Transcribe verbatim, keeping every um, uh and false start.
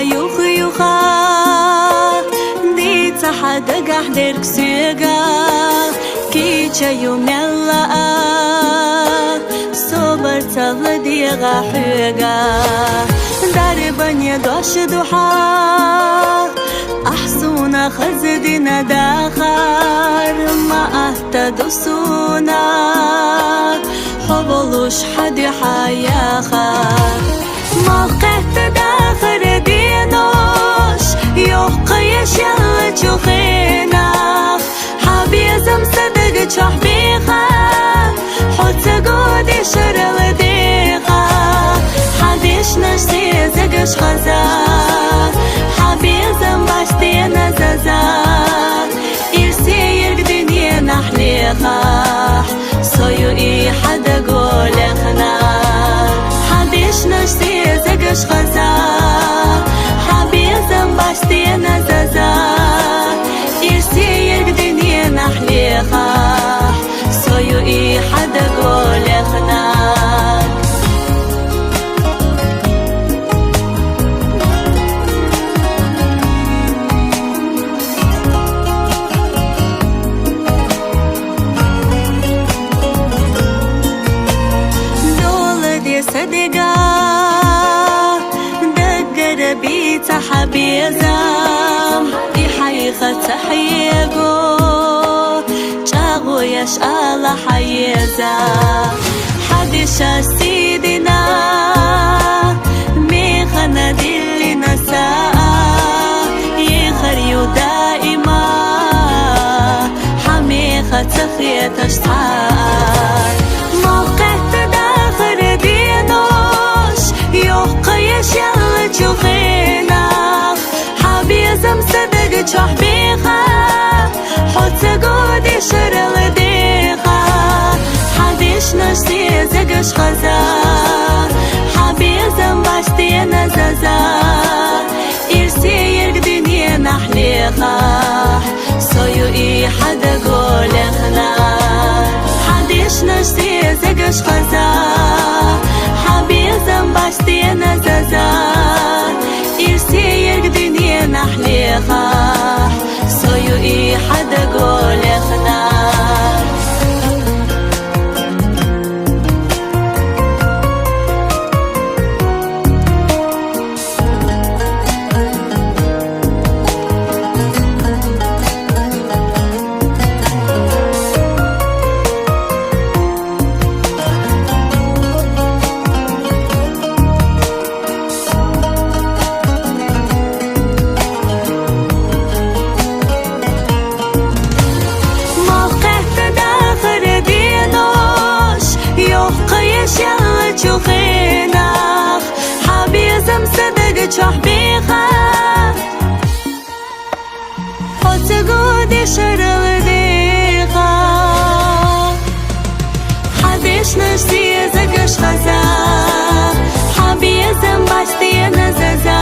Юха-юха дийца хьа дагахь дерг соьга, кийча ю мелла а, собар ца ладегӀа хьоьга. Дарбане дош ду хьа, ахь суна хаза дина дахар, ма атта ду суна, хьо волуш хьа дуьхьа яха. Малх кхетта дахара денош, йоккха я шеллачу хенах, хьан безам са дага чохь беха, хьо ца го дешарал деха. Хьан дешнаш сезагаш хаза, хьан безам бац дена заза. Ирсе ерг дуьненахь лехахь, со ю и хьа даго лехна. Хьан дешнаш сезагаш хаза, хьан безам бац дена заза. Ирсе ерг дуьненахь лехахь, со ю и хьа даго лехна. Дола де са дега, даггара бийца хьа безам, и хьайха ца хьего, чӀагӀо еш ала хьаеза. Хьан дешаш сийдина, механа диллина са, ехар ю даима, хьан меха ца хеташ цхьа. Малх кхетта дахара денош, йоккха я шеллачу хенах, хьан безам са дага чохь беха, хьо ца го дешарал деха. Хьан дешнаш сезагаш хаза, хьан безам бац дена заза. Ирсе ерг дуьненахь лехахь, со ю и хьа даго лехна. Хьан дешнаш сезагаш хаза, хьан безам бац дена заза. Ирсе ерг дуьненахь лехахь, со ю и хьа даго лехна. Малх кхетта дахара денош, йоккха я шеллачу хенах, хьан безам са дага чохь беха, хьо ца го дешарал деха. Хьан дешнаш сезагаш хаза, хьан безам бац дена заза.